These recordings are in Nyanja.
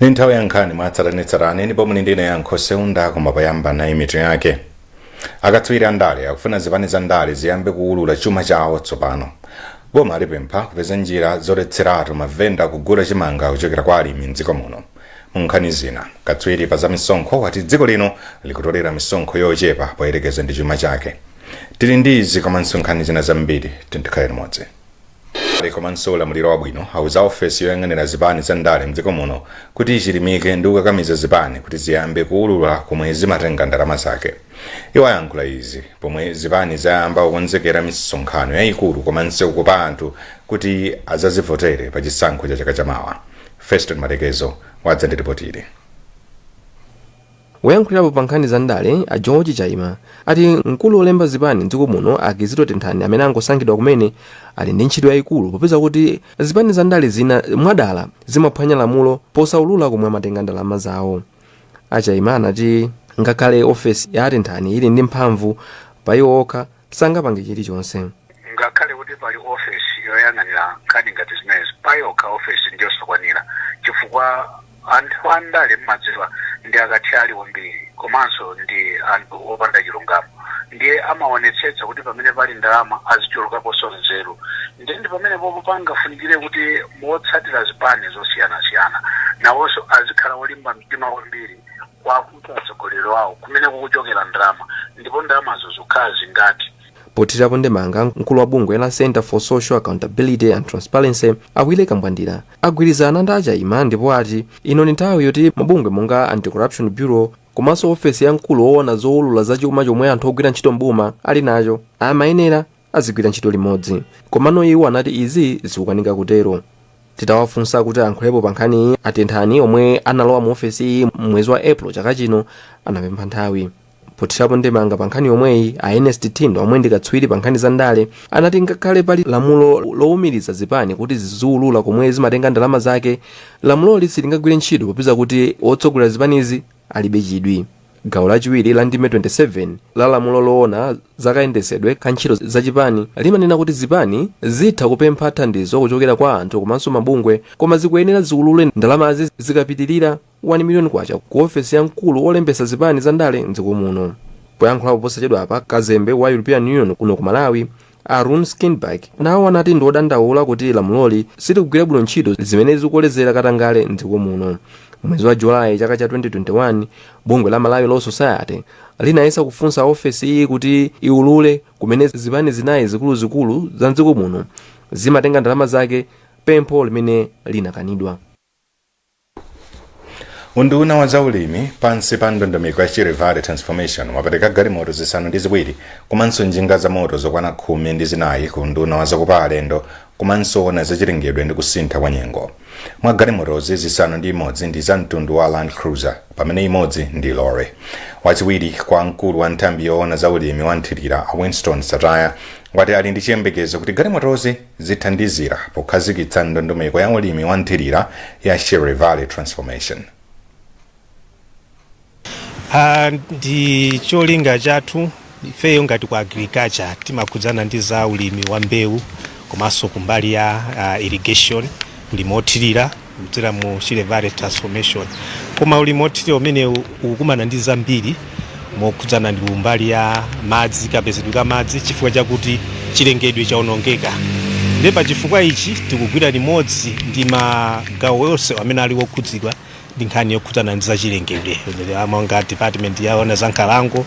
Ndi nthawi ya nkhani mwatsatanetsatane, ndipo muli ndine Yankho Seunda. Koma poyamba, nayi mitu yake. Akatswiri a ndale akufuna zipani za ndale ziyambe kuwulula chuma chawo tsopano. Boma lipempha kupeza njira zoletseratu mavenda kugula chimanga kuchokera kwa alimi mdziko muno. Mu nkhani zina, katswiri pa za misonkho wati dziko lino likutolera misonkho yochepa poyerekeza ndi chuma chake. Tili ndi izi komanso nkhani zina zambiri, tikhale limodzi. Komanso ulamuliro wabwino auza ofesi yoyang'anira zipani za ndale mdziko muno kuti ichilimike ndi kukakamiza zipani kuti ziyambe kuwulula komwe zimatenga ndalama zake. Iwo ayankhula izi pomwe zipani zayamba kukonzekera misonkhano yayikulu komanso kukopa anthu kuti azazivotere pa chisankho cha chaka chamawa. Feston Malekezo wadza ndi ripoti. Woyankhulirapo pa nkhani za ndale a George Chaima ati mkulu wolemba zipani mdziko muno a Kizito Tenthani, amene angosankhidwa kumene, ali ndi ntchito yayikulu popeza kuti zipani za ndale zina mwadala zimaphwanya lamulo posaulula komwe amatenga ndalama zawo. A Chaima anati ngakhale ofesi ya Tenthani ili ndi mphamvu, pa iwo okha sangapange chilichonse. Ngakhale kuti pali ofesi yoyang'anira nkhani ngati zimenezi, payokha ofesi ndiyosakwanira, chifukwa anthu andale, mmadziwa, ndi akathyali kwambiri komanso ndi anthu opanda chilungamo. Ndiye amaonetsetsa kuti pamene pali ndalama azichulukaponso nzeru. Ndiye ndi pamene popo pangafunikire kuti motsatira zipani zosiyanasiyana nawonso azikhala olimba mtima kwambiri kwakuti atsogoleri wawo kumene kukuchokera ndalama, ndipo ndalamazo zikukhala zingati. Pothirapo ndemanga, mkulu wa bungwe la Center for Social Accountability and Transparency a Willy Kambwandira agwirizana ndi a Chaima ndipo ati ino ndi nthawi yoti mabungwe monga Anti-Corruption Bureau komanso ofesi ya mkulu woona zowulula za chuma chomwe anthu ogwira ntchito mboma ali nacho amayenera azigwira ntchito limodzi. Komano iwo anati izi zikukanika kutero. Titawafunsa kuti ayankhulepo pa nkhaniyi, a Tenthani omwe analowa mu ofesi iyi mwezi wa April chaka chino anapempha nthawi. Pothirapo ndemanga pa nkhani yomweyi, a Ernest Thindo omwe ndi katswiri pa nkhani za ndale anati ngakhale pali lamulo lowumiriza zipani kuti ziziwulula komwe zimatenga ndalama zake, lamuloli silingagwire ntchito popeza kuti otsogolera zipanizi alibe chidwi. Gawo lachiwiri la ndime 27 la lamulo loona zakayendetsedwe ka ntchito zachipani limanena kuti zipani zitha kupempha thandizo kuchokera kwa anthu komanso mabungwe, koma zikuyenera ziwulule ndalamazi zikapitirira 1 miliyoni kwacha ku ofesi ya mkulu wolembetsa zipani za ndale mdziko muno. Poyankhulapo posachedwapa, kazembe wa European Union kuno ku Malawi a Rune Skinnebach nawo anati ndi odandaula kuti lamuloli silikugwira bwino ntchito, zimene zikukolezera katangale mdziko muno. Mwezi wa Julayi chaka cha 2021, bungwe la Malawi Law Society linayesa kufunsa ofesi iyi kuti iwulule kumene zipani zinayi zikuluzikulu za mdziko muno zimatenga ndalama zake, pempho limene linakanidwa. Unduna wa zaulimi pansi pa ndondomeko ya Shire Valley Transformation wapereka galimoto 7 komanso njinga za moto zokwana 14 ku unduna wa zakopa alendo komanso ona zachilengedwe ndi kusintha kwa nyengo. Mwa galimotozi, 6 ndi za mtundu wa Land Cruiser, pamene imodzi ndi lorry. Wachiwiri kwa mkulu wa nthambi yoona za ulimi wa nthirira a Winston Sataya wati ali ndi chiyembekezo kuti galimotozi zithandizira pokhazikitsa ndondomeko ya ulimi wa nthirira ya Shire Valley Transformation. Ndi cholinga chathu ifeyo ngati ku agriculture, timakhudzana ndi za ulimi wa mbewu komanso kumbali ya irrigation, ulimi wothirira kudzera mu Shire Valley Transformation. Koma ulimi wothirira umene ukukumana ndi zambiri mokhudzana ndi mbali ya madzi, kapezedwe ka madzi, chifukwa chakuti chilengedwe chaonongeka. Ndiye pa chifukwa ichi tikugwira limodzi ndi magawo onse amene ali wokhudzidwa ndi nkhani yokhudzana ndi zachilengedwe, monga department yaona za nkhalango,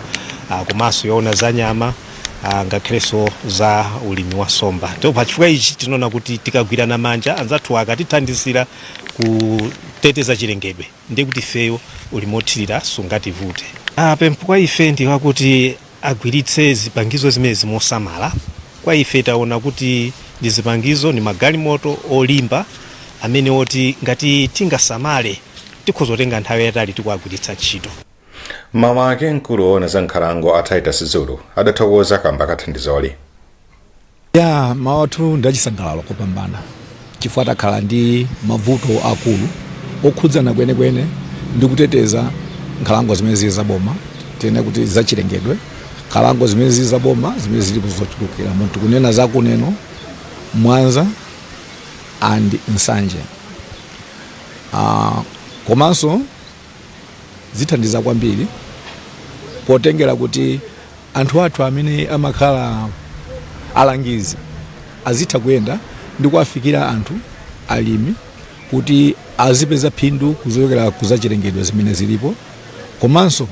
komanso yoona za nyama, ngakhalenso za ulimi wa nsomba. Ndipo pachifukwa ichi tinaona kuti tikagwirana manja, anzathu akatithandizira kuteteza chilengedwe, ndiye kuti ifeyo ulimi wothirira sungativute. Pempho kwa ife ndi wakuti agwiritse zipangizo zimenezi mosamala. Kwa ife taona kuti ndi zipangizo, ndi magalimoto olimba amene oti ngati tingasamale tikhoza kutenga nthawi yatali tikuagwiritsa ntchito. Mmawu ake, mkulu woona za nkhalango a Titus Zulu adathokoza kamba ka thandizoli. Ya, mawu athu ndi achisangalalo kopambana, chifukwa takhala ndi mavuto akulu okhudzana kwenekwene ndi kuteteza nkhalango zimene zili zaboma, tiyene kuti zachilengedwe, nkhalango zimene zili zaboma zimene zilipo zochulukira munthu kunena zakuneno Mwanza and Nsanje. Komanso zithandiza kwambiri potengera kuti anthu athu amene amakhala alangizi azitha kuyenda ndi kuwafikira anthu alimi kuti azipeza phindu kuchokera kuzachilengedwe zimene zilipo, komanso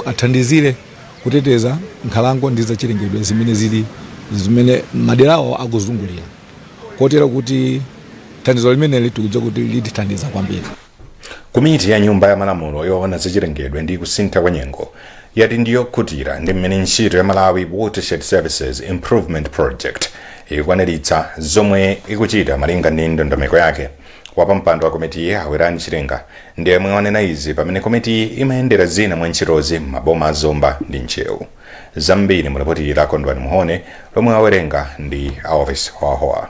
athandizire kuteteza nkhalango ndi zachilengedwe zimene zili zimene maderawo akuzungulira, kotero kuti thandizo limeneli tikudziwa kuti litithandiza kwambiri. Komiti ya Nyumba ya Malamulo yoona zachilengedwe ndi kusintha kwa nyengo yati ndiyokhutira ndi mmene ntchito ya Malawi Watershed Services Improvement Project ikukwaniritsa zomwe ikuchita malinga ndi ndondomeko yake. Wapampando wa komitiyi, Awerani Chilenga, ndi yemwe wanena izi pamene komitiyi imayendera zina mwa ntchitozi m'maboma a Zomba ndi Ntcheu. Zambiri mu ripoti la Kondwani Muhone lomwe awerenga ndi Alvis Howahowa.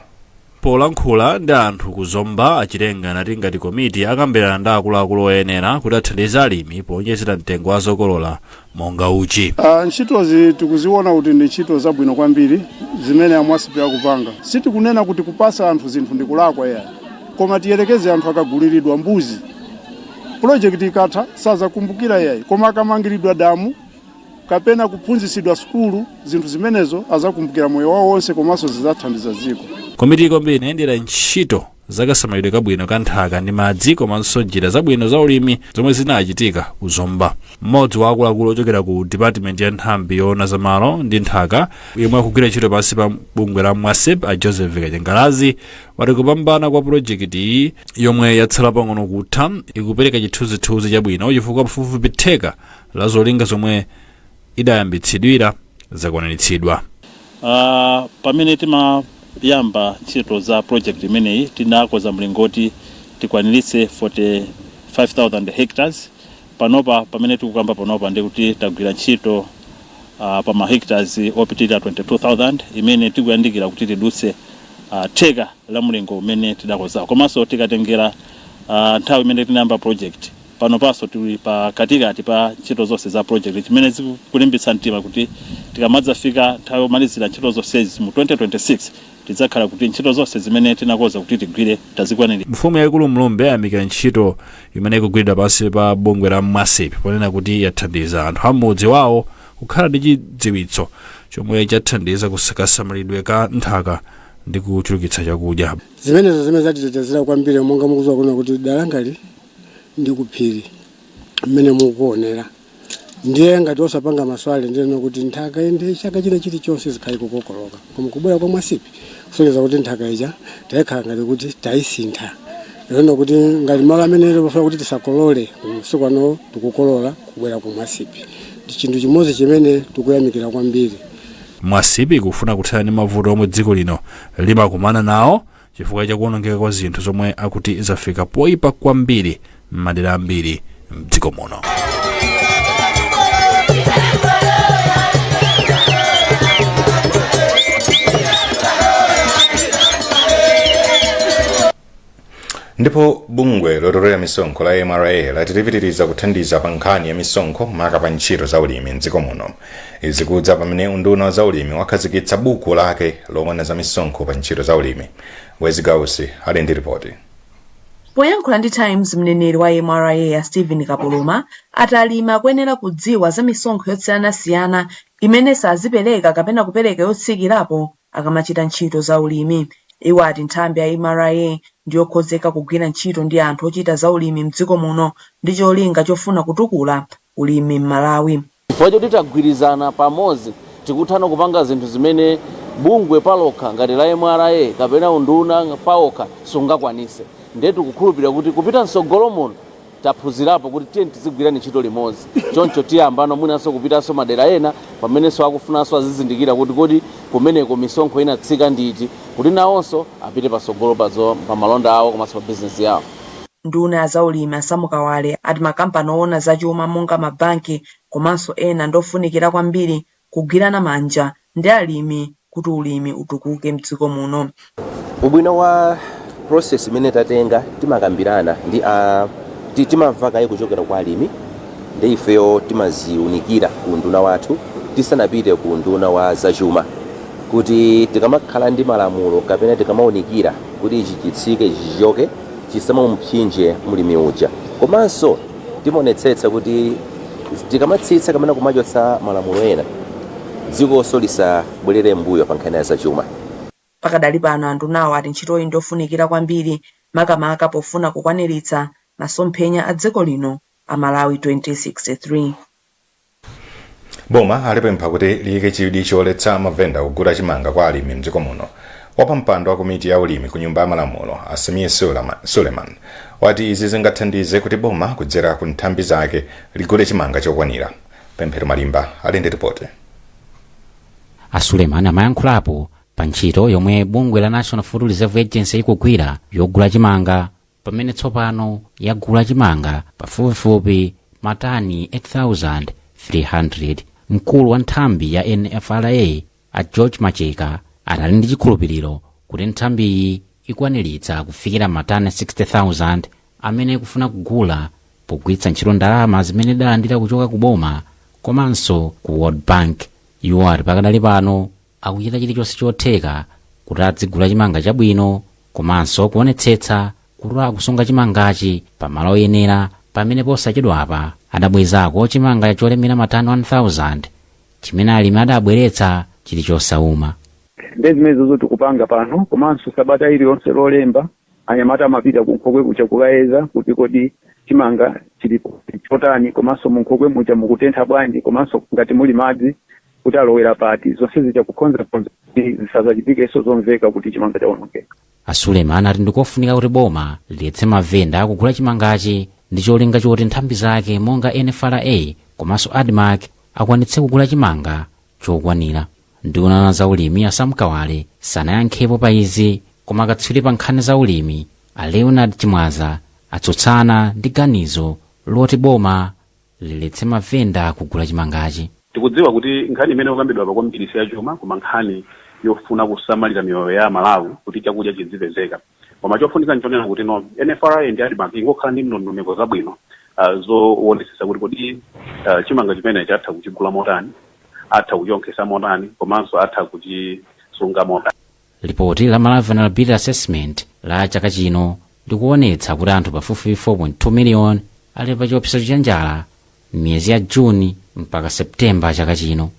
Polankhula ndi anthu ku Zomba, Achilenga anati ngati komiti akambirana ndi akuluakulu oyenera kuti athandize alimi powonjezera mtengo wa zokolola monga uchi. Ntchitozi tikuziona kuti ndi ntchito zabwino kwambiri zimene a MWASP akupanga. Sitikunena kuti kupasa anthu zinthu ndikulakwa yayi, koma tiyelekeze anthu akaguliridwa mbuzi, project ikatha sazakumbukira yayi, koma akamangiridwa damu kapena kuphunzitsidwa sukulu, zinthu zimenezo azakumbukira moyo wawo wonse komanso zidzathandiza dziko. Komiti kwambiri inayendera ntchito zakasamalidwe kabwino ka nthaka ndi madzi komanso njira zabwino za ulimi zomwe zinachitika ku Zomba. Mmodzi wa akuluakulu ochokera ku department ya nthambi yoona zamalo ndi nthaka yomwe akugwira ntchito pansi pa bungwe la MWASIP, a Joseph Kachangalazi, wati kupambana kwa pulojekiti iyi yomwe yatsala pang'ono kutha ikupereka chithunzithunzi chabwino chifukwa pafupifupi theka la zolinga zomwe idayambitsidwira zakwaniritsidwa. Pamene timayamba ntchito za project imeneyi, tinakonza mlingoti tikwaniritse 45,000 hectares. Panopa, pamene tikukamba panopa, ndikuti tagwira ntchito pa ma hectares opitirira 22,000, imene tikuyandikira kuti tidutse theka la mlingo umene tidakonzawo. Komanso tikatengera nthawi imene tinayamba project, pano paso tili pa katikati pa ntchito zonse za project, chimene zikulimbitsa mtima kuti tikamadzafika nthawi yomalizira ntchito zonsezi mu 2026, tidzakhala kuti ntchito zonse zimene tinakonza kuti tigwire tazikwaniritsa. Mfumu yaikulu Mlumbe ayamikira ntchito imene ikugwiridwa pansi pa bungwe la MWASIP ponena kuti yathandiza anthu amudzi wawo kukhala ndi chidziwitso chomwe chathandiza kasamalidwe ka nthaka ndi kuchulukitsa chakudya. Zimenezo zimene zatitetezera kwambiri, monga mukudziwa kuona kuti dalangali ndi kuphiri mmene mukuonera, ndiye ngati osapanga maswale, ndiyeno kuti nthaka ndi chaka china chilichonse zikhale kukokoloka. Koma kubwera kwa MWASIP kusonyeza kuti nthaka ija tayikhala ngati kuti tayisintha, lero kuti ngati malo amene timafuna kuti tisakolole, masiku ano tikukolola kubwera ku MWASIP. Ndi chinthu chimodzi chimene tikuyamikira kwambiri. MWASIP ikufuna kuthana ndi mavuto omwe dziko lino limakumana nawo chifukwa chakuonongeka kwa zinthu zomwe akuti zafika poyipa kwambiri m'madera ambiri mdziko muno. Ndipo bungwe lotolera misonkho la MRA lati lipitiriza kuthandiza pa nkhani ya misonkho, maka pa ntchito za ulimi mdziko muno. Izi kudza pamene unduna wa zaulimi wakhazikitsa buku lake loona za misonkho pa ntchito za ulimi. Wezi Gausi ali ndi ripoti. Poyankhula ndi Times, mneneri wa MRA ya Stephen Kapoloma ati alimi akuyenera kudziwa za misonkho yosiyanasiyana imene sazipereka kapena kupereka yotsikirapo akamachita ntchito za ulimi. Iwo ati nthambi ya MRA ndiyokonzeka kugwira ntchito ndi anthu ochita za ulimi mdziko muno ndi cholinga chofuna kutukula ulimi m'Malawi. Chifukwa choti tagwirizana pamodzi, tikuthana kupanga zinthu zimene bungwe palokha ngati la MRA kapena unduna pawokha sungakwanise. Ndiye tikukhulupirira kuti kupita mtsogolo muno taphunzirapo kuti tiye tizigwirani ntchito limodzi. Choncho tiyambano mwinanso kupitanso madera ena pamenenso akufunanso azizindikira kuti kodi kumeneko misonkho inatsika nditi, kuti nawonso apite patsogolo pa malonda awo komanso pa bizinesi yawo. Nduna ya zaulimi a Sam Kawale ati makampani oona zachuma monga mabanki komanso ena ndofunikira kwambiri kugwirana manja ndi alimi kuti ulimi utukuke mdziko muno. Ubwino wa process imene tatenga, timakambirana ndi a timamva kaye kuchokera kwa alimi, ndi ifeyo timaziunikira ku unduna wathu tisanapite ku unduna wa zachuma, kuti tikamakhala ndi malamulo kapena tikamaunikira kuti ichi chitsike, ichi chichoke, Chisamamupsinje mlimi uja. Komanso timaonetsetsa kuti tikamatsitsa kapena kumachotsa malamulo ena, dzikonso lisabwerere mbuyo pa nkhani ya zachuma. Pakadali pano, andunawo ati ntchitoyi ndofunikira kwambiri, makamaka pofuna kukwaniritsa masomphenya a dziko lino a Malawi 2063. Boma alipempha kuti liyike chidwi choletsa mavenda kugula chimanga kwa alimi mdziko muno. Wapampando wa komiti ya ulimi ku Nyumba ya Malamulo, a Sameer Suleman, wati izi zingathandize kuti boma kudzera ku nthambi zake ligule chimanga chokwanira. Pemphero Malimba ali ndi ripoti. A Suleman amayankhulapo pa ntchito yomwe bungwe la National Food Reserve Agency ikugwira yogula chimanga, pamene tsopano yagula chimanga pafupifupi matani 8300. Mkulu wa nthambi ya NFRA, a George Macheka, anali ndi chikhulupiriro kuti nthambiyi ikwaniritsa kufikira matani 60,000 amene ikufuna kugula pogwiritsa ntchito ndalama zimene idalandira kuchoka ku boma komanso ku World Bank. Iwo ati pakadali pano akuchita chilichonse chotheka kuti adzigula chimanga chabwino komanso kuonetsetsa kuti akusunga chimangachi pamalo oyenera, pamene posachedwapa adabwezako chimanga cholemera matani 1000 chimene alimi adabweretsa chili chosauma. Ndi zimene zozo tikupanga pano. Komanso sabata iliyonse Lolemba anyamata amapita ku nkhokwe kuja kukayeza kuti kodi chimanga chili chotani, komanso mu nkhokwe muja mukutentha bwanji, komanso ngati muli madzi kuti alowera pati, zonse zija kukonzakonza kuti zisazachitikenso zomveka kuti chimanga chawonongeka. A Suleman ati ndikofunika kuti boma liletse mavenda akugula chimangachi ndi cholinga choti nthambi zake monga NFRA komanso ADMARC akwanitse kugula chimanga chokwanira. Nduna za ulimi a Sam Kawale sanayankhepo pa izi, koma akatswiri pa nkhani za ulimi a Leonard Chimwaza atsutsana ndi ganizo loti boma liletse mavenda kugula chimangachi. Tikudziwa kuti nkhani imene ikukambidwa apa kwambiri si yachuma, koma nkhani yofuna kusamalira miyoyo ya Malawi kuti chakudya chidzipezeka. Koma chofunika nchonena kuti no, NFRA ndi ADMARC ingokhala ndi ndondomeko zabwino zowonetsetsa kuti kodi chimanga chimene chatha kuchigula motani, atha kuchionkhesa motani, komanso atha kuchisunga motani. Lipoti la Malawi Vulnerability Assessment la chaka chino likuonetsa kuti anthu pafupifupi 4.2 miliyoni ali pa chiopsezo cha njala m'miyezi ya Juni mpaka Septemba chaka chino.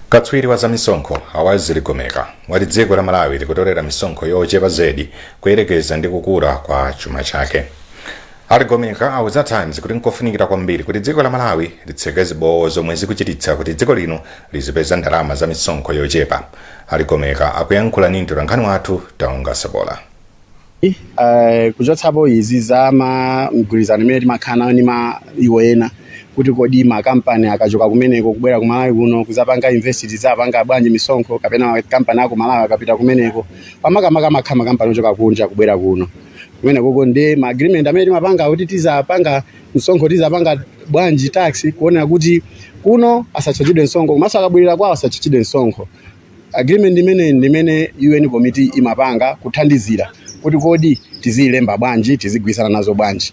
Katswiri wa zamisonkho a Wesley Gomeka wati dziko la Malawi likutolera misonkho yochepa zedi kuyerekeza ndi kukula kwa chuma chake. A Ligomeka auza Times kuti nkofunikira kwambiri kuti dziko la Malawi litseke zibowo zomwe zikuchititsa kuti dziko lino lizipeza ndalama za misonkho yochepa. A Ligomeka akuyankhula ndi mtolankhani wathu Taonga Sabola. Kuchotsapo izi za ma mgwirizano imene timakhala nayo ndi mayiko ena, kuti kodi makampani akachoka kumeneko kubwera ku Malawi kuno kuzapanga invest, tizapanga bwanji misonkho, kapena makampani aku Malawi akapita kumeneko, pamakamaka amakhala makampani ochoka kunja kubwera kuno kumenekoko, ndi ma agreement amene timapanga kuti tizapanga msonkho, tizapanga bwanji tax, kuonera kuti kuno asatchajidwe msonkho komanso akabwerera kwawo asatchajidwe msonkho. Agreement imene ndimene UN committee imapanga kuthandizira kuti kodi tiziyilemba bwanji, tizigwirizana nazo bwanji,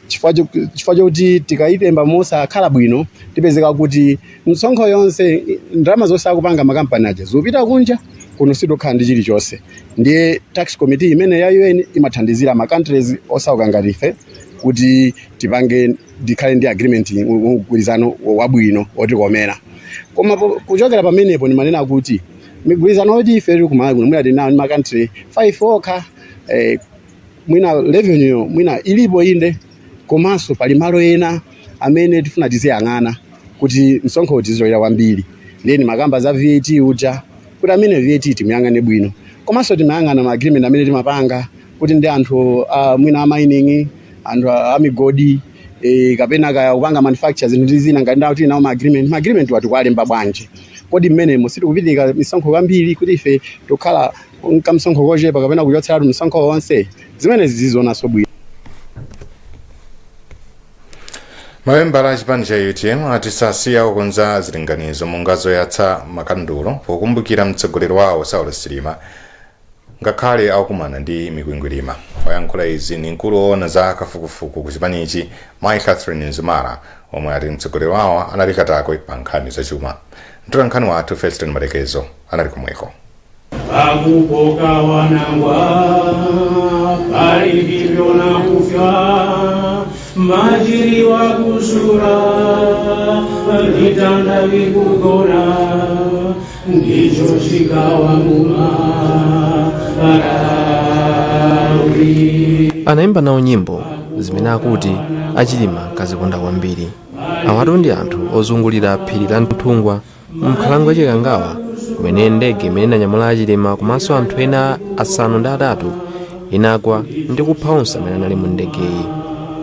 chifukwa chokuti tikayilemba mosakhala bwino, tipezeka kuti msonkho yonse, ndalama zonse akupanga makampani aja zikupita kunja, kuno sitikukhala ndi chilichonse. Ndiye tax committee imene ya UN imathandizira ma countries osauka ngati ife kuti tipange, tikhale ndi agreement, mgwirizano wabwino otikomera. Koma kuchokera pamenepo ndimanena kuti migwirizano yoti ife tili kumalawi kuno mwina tili nawo ndi ma country 5 okha, mwina revenue mwina ilipo inde, komanso pali malo ena amene tifuna tiziyang'ana kuti msonkho tizitolera kwambiri. Ndiye ndimakamba za VAT uja kuti amene VAT timuyang'ane bwino, komanso timayang'ana ma agreement amene timapanga kuti ndi anthu mwina a mining, anthu a migodi, kapena kaya kupanga manufacture zinthu ndi zina, ngati ndawo tili nawo ma agreement, ma agreement wati kuwalemba bwanji? Kodi mmenemo sitikupitika misonkho kwambiri kuti ife tikukhala kamsonkho kochepa kapena kuchotseratu msonkho wonse? Zimenezi zizionanso bwino. Mamembala a chipani cha UTM ati sasiya kukonza zilinganizo monga zoyatsa makandulo pokumbukira mtsogoleri wawo Saulos Chilima ngakhale akukumana ndi mikwingwirima. Wayankhula izi ndi mkulu woona za kafukufuku ku chipanichi, Mai Catherine Mzumara, omwe ati mtsogoleri wawo anali katakwe pa nkhani zachuma. Mtolankhani wathu Feston Malekezo anali komweko. Pakupoka wanangwa palihivyo na kufya majiri wa kusura vitanda vikugona ndicho chikawa muma Malawi. Anayimba nawo nyimbo zimene akuti aChilima ankazikonda kwambiri. Awatu ndi anthu ozungulira phiri la Nthungwa m'nkhalango ya Chikangawa, kumene ndege imene inanyamula aChilima komanso anthu ena 8 inagwa ndi kupha onse amene anali mu ndegeyi.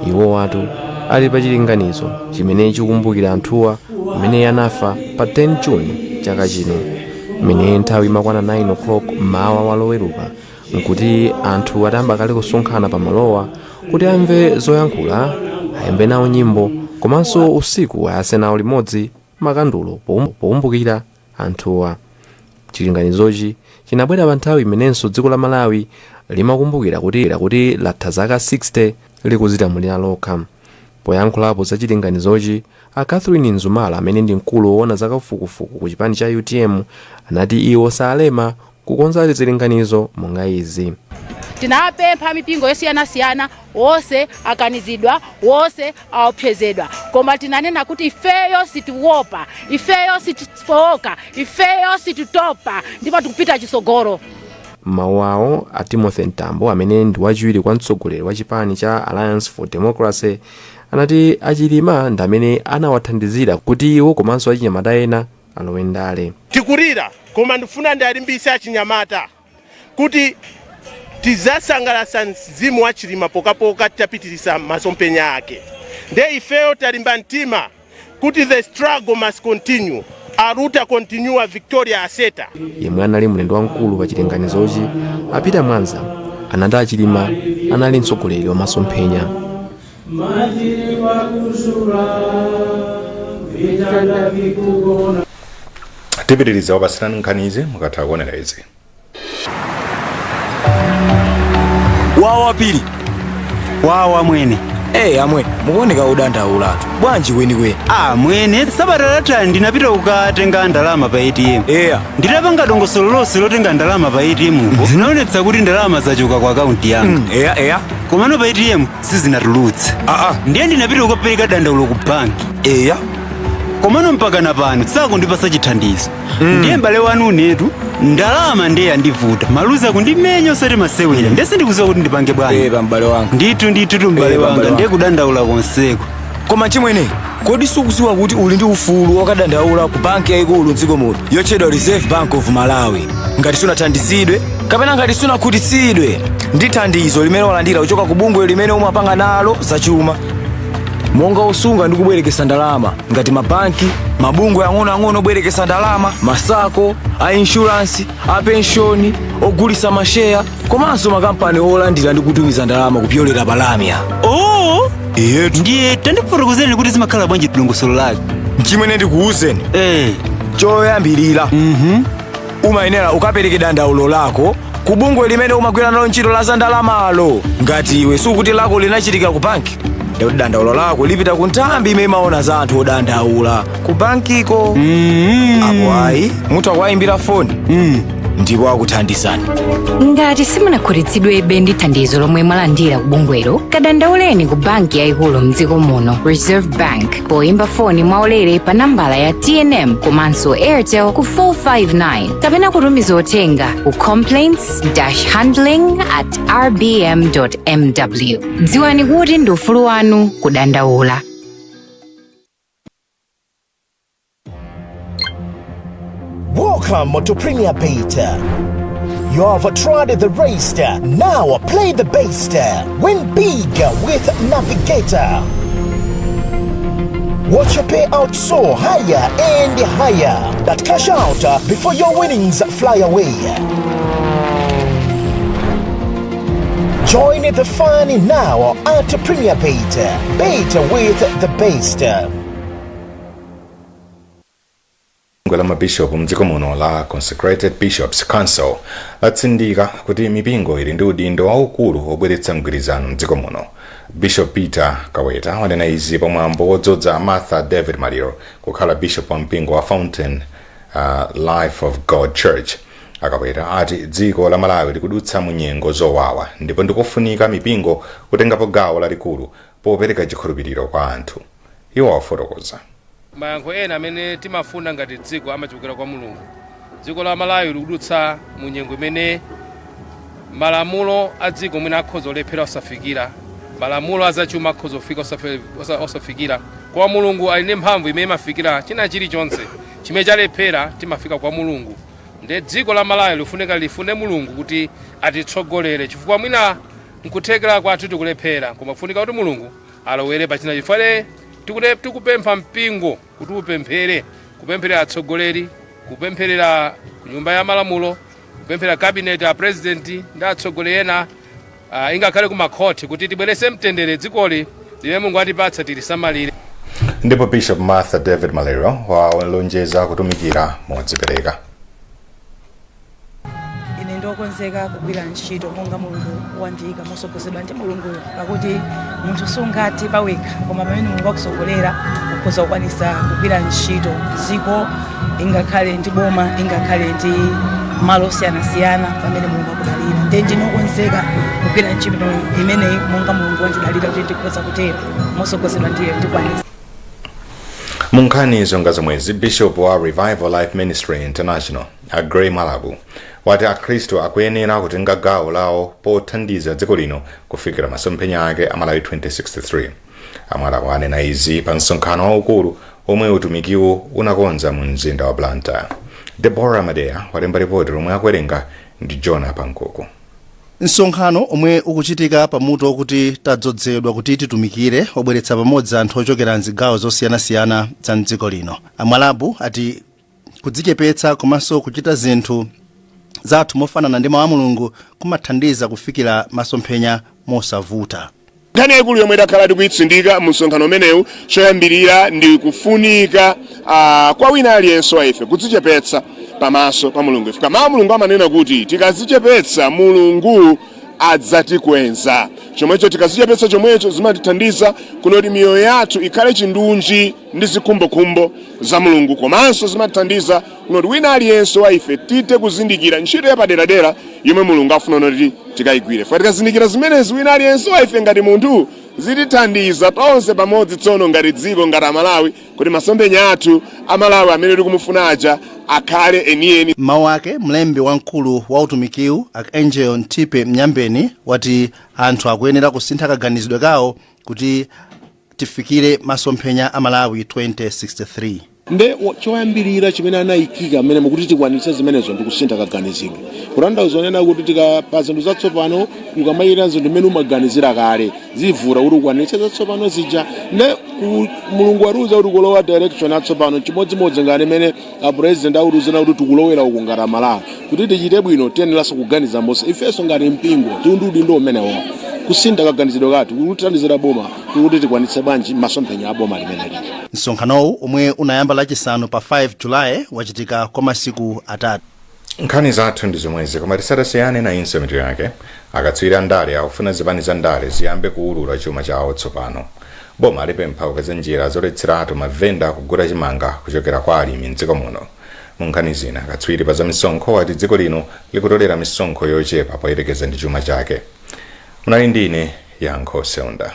Iwowatu ali pa chilinganizo chimene chikukumbukira anthuwa amene anafa pa 10 June chaka chino. Mmene nthawi imakwana 9 o'clock mmawa wa Loweruka, nkuti anthu atayamba kale kusonkhana pa malowa kuti amve zoyankhula, ayimbe nawo nyimbo komanso usiku ayatse nawo limodzi makandulo pokumbukira anthuwa. Chilinganizochi chinabwera pa nthawi imenenso dziko la Malawi limakumbukira kuti latha zaka 60 likuzilamulira lokha. Poyankhulapo za chilinganizochi, a Catherine Mzumara amene ndi mkulu woona za kafukufuku ku chipani cha utm anati iwo salema kukonza zilinganizo monga izi. Tinapempha mipingo yosiyanasiyana, wonse akanizidwa, wonse aopsezedwa, koma tinanena kuti ifeyo sitiopa, ifeyo sitifowoka, ifeyo sititopa, ndipo tikupita chitsogolo. M'mawu awo, a Timothy Mtambo amene ndi wachiwiri kwa mtsogoleri wa chipani cha Alliance for Democracy anati a Chilima ndi amene anawathandizira kuti iwo komanso achinyamata ena alowe ndale. Tikulira, koma ndifuna ndialimbise achinyamata kuti tizasangalasa mzimu wa Chilima pokapoka titapitirisa masomphenya ake. Nde ifeyo talimba mtima kuti the struggle must continue, a luta continua, victoria é certa. Yemwe anali mlendo wamkulu pa chilinganizochi, a Peter Mwanza, anati a Chilima anali mtsogoleri wa masomphenya. Majiri wa kusura vitanda vikugona. Tipitiriza kupatsirani nkhanizi mukatha kuonera izi. Wawa Piri. Wawa mwene. Hey, amwene, mukuoneka odandaulatu bwanji kwenikweni? Ah, mwene, sabata latha ndinapita kukatenga ndalama pa ATM. Eya. Nditapanga dongosolo lonse lotenga ndalama pa ATM, zinaonetsa kuti ndalama zachoka ku akaunti yanga. Eya eya. Komano pa ATM sizinatulutse. Aa. Ndiye ndinapita kukapereka dandaulo ku banki. Eya. Komano mpakana pano sakundipasa chithandizo. Ndiye m'bale wanu unetu ndalama ndiye yandivuta, maluzi akundimenya osati masewera, ndiye sindikudziwa kuti ndipange bwanji. Pepa m'bale wanga. Ndithu ndithu m'bale Pepa, wanga, m'bale ndiye wanga. kudandaula konseko. Koma chimwene, kodi sukudziwa kuti uli ndi ufulu wokadandaula ku banki yayikulu mdziko muno yotchedwa Reserve Bank of Malawi ngati sunathandizidwe kapena ngati sunakhutitsidwe ndi thandizo limene walandira kuchoka ku bungwe limene umapanga nalo zachuma, monga osunga ndi kubwerekesa ndalama ngati mabanki, mabungwe ang'onoang'ono obwerekesa ndalama, ma SACCO, a inshuransi, a penshoni, ogulitsa masheya komanso makampani olandira ndi kutumiza ndalama kupyolera pa lamya? Oh! Iyetu. Ndiye tandifotokozereni kuti zimakhala bwanji dongosolo lake. Mchimwene, ndikuwuzeni. Choyambirira, umayenera ukapereke dandaulo lako ku bungwe limene umagwira nalo ntchito la za ndalamalo. Ngati iwe sukuti lako linachitika ku banki, ndikuti dandaulo lako lipita ku nthambi imene imaona za anthu odandaula ku bankiko. Apo ayi, mutha kuwayimbira foni ndipo akuthandizani. Ngati simunakhutitsidwebe ndi thandizo lomwe mwalandira ku bungwelo, kadandauleni ku banki yayikulu mdziko muno, Reserve Bank, poyimba foni mwaulere pa nambala ya TNM komanso Airtel ku 459 kapena kutumiza uthenga ku complaints-handling at rbm mw. Dziwani kuti ndi ufulu wanu kudandaula. Welcome to Premier Bet. You have tried the rest. Now play the best. Win big with Navigator. Watch your payout soar higher and higher. But cash out before your winnings fly away. Join the fun now at Premier Bet. Bet with the best. Bungwe la mabishopu mdziko muno la Consecrated Bishops Council latsindika kuti mipingo ili ndi udindo waukulu wobweretsa mgwirizano mdziko muno. Bishop Peter Kaweta wanena izi pamwambo wodzodza Martha David Maliro kukhala bishop wa mpingo wa Fountain Life of God Church. Akabwera ati dziko la Malawi likudutsa mu nyengo zowawa ndipo ndikofunika mipingo kutengapo gawo lalikulu popereka chikhulupiriro kwa anthu. Iwo afotokoza. Mayankho ena amene timafuna ngati dziko amachokera kwa Mulungu. Dziko la Malawi likudutsa mu nyengo imene malamulo a dziko mwina akhoza kulephera osafikira, malamulo azachuma akhoza kufika osafikira, koma Mulungu ali ndi mphamvu imene imafikira china chilichonse chimene chalephera. Timafika kwa Mulungu. Nde dziko la Malawi lifunika lifune Mulungu kuti atitsogolere, chifukwa mwina nkuthekera kwathu tikulephera, koma kufunika kuti Mulungu alowere pachina. Chifukwa tikupempha mpingo kuti upemphere, kupempherera atsogoleri, kupempherera ku Nyumba ya Malamulo, kupemphera cabinet, a president ndi atsogoleri ena, ingakhale ku makhoti, kuti tibwerese mtendere. Dzikoli limene Mulungu atipatsa tilisamalire. Ndipo Bishop Martha David Maliro walonjeza kutumikira modzipereka. Ine ndokonzeka kugwira ntchito monga Mulungu wandiyika, mosogozedwa ndi Mulunguyo, pakuti munthu sungati pawekha, koma pamene Mulungu akusogolera ukhoza kukwanisa kugwira ntchito dziko, ingakhale ndi boma, ingakhale ndi malo osiyanasiyana pamene Mulungu akudalira. Ndiye ndinokonzeka kugwira ntchito imeneyi monga Mulungu wandidalira kuti ndikhoza kutero. Mosogozedwa ndiye ndikwanisa. Mu nkhani zonga zomwezi, Bishop wa Revival Life Ministry International, a Grey Mwalabu, wati akhristu akuyenera kutenga gawo lawo pothandiza dziko lino kufikira masomphenya ake a Malawi 2063. Amwalabu anena izi pa msonkhano waukulu omwe utumikiwu unakonza mu mzinda wa Blantyre. Deborah Madeya walemba ripoti lomwe akuwerenga ndi Jona Pankuku. Msonkhano omwe ukuchitika pamutu wakuti "Tadzodzedwa kuti titumikire" wabweretsa pamodzi anthu ochokera mzigawo zosiyanasiyana za mdziko lino. Amwalabu ati kudzichepetsa komanso kuchita zinthu zathu mofanana ndi mawu a Mulungu kumathandiza kufikira masomphenya mosavuta. Nkhani yaikulu yomwe takhala tikuyitsindika mu msonkhano umenewu, choyambirira ndi kufunika kwa wina aliyense wa ife kudzichepetsa pamaso pa Mulungu. Ife mawu a Mulungu amanena kuti tikadzichepetsa, Mulungu adzatikweza. Chomwecho tikadzichepetsa chomwecho zimatithandiza kunoti miyoyo yathu ikhale chindunji ndi zikhumbokhumbo za Mulungu, komanso zimatithandiza kunoti wina aliyense wa ife tithe kuzindikira ntchito yapaderadera yomwe Mulungu afuna kuti tikayigwire. Fa tikazindikira zimenezi wina aliyense wa ife ngati munthu, zitithandiza tonse pamodzi tsono ngati dziko, ngati Amalawi, kuti masomphenya athu Amalawi amene tikumufuna aja akhale enieni. Mawu ake, mlembi wamkulu wa utumikiwu, Archangel Ntipe Mnyambeni, wati anthu akuyenera kusintha kaganizidwe kawo kuti tifikire masomphenya a Malawi 2063. Nde choyambirira chimene anayikika mmene mukuti tikwanitse zimenezo ndi kusintha kaganizidwe, kutanthauza onena kuti tika pa zinthu zatsopano ukamayira zinthu mmene umaganizira kale, zivuta kuti ukwanitse zatsopano zija. Nde Mulungu watiuza kuti kulowa direction yatsopano, chimodzimodzi ngati imene a president akutiuzana kuti tikulowera uku ngati Amalawi. Kuti tichite bwino tiyeneranso kuganiza monse ifenso ngati mpingo tili ndi udindo umenewo kusintha kaganizidwe kathu kuthandizira boma kuti tikwanitse bwanji masomphenya a boma limeneli. Msonkhanowu, omwe unayamba Lachisanu pa 5 Julayi, wachitika kwa masiku 3. Nkhani zathu ndi zomwezi, koma tisadasiyane, nayinso mitu yake. Akatswiri a ndale akufuna zipani za ndale ziyambe kuwulula chuma chawo tsopano. Boma lipempha kupeza njira zoletseratu mavenda kugula chimanga kuchokera kwa alimi mdziko muno. Mu nkhani zina, katswiri pa za misonkho wati dziko lino likutolera misonkho yochepa poyerekeza ndi chuma chake. Munali ndi ine Yankho Seunda.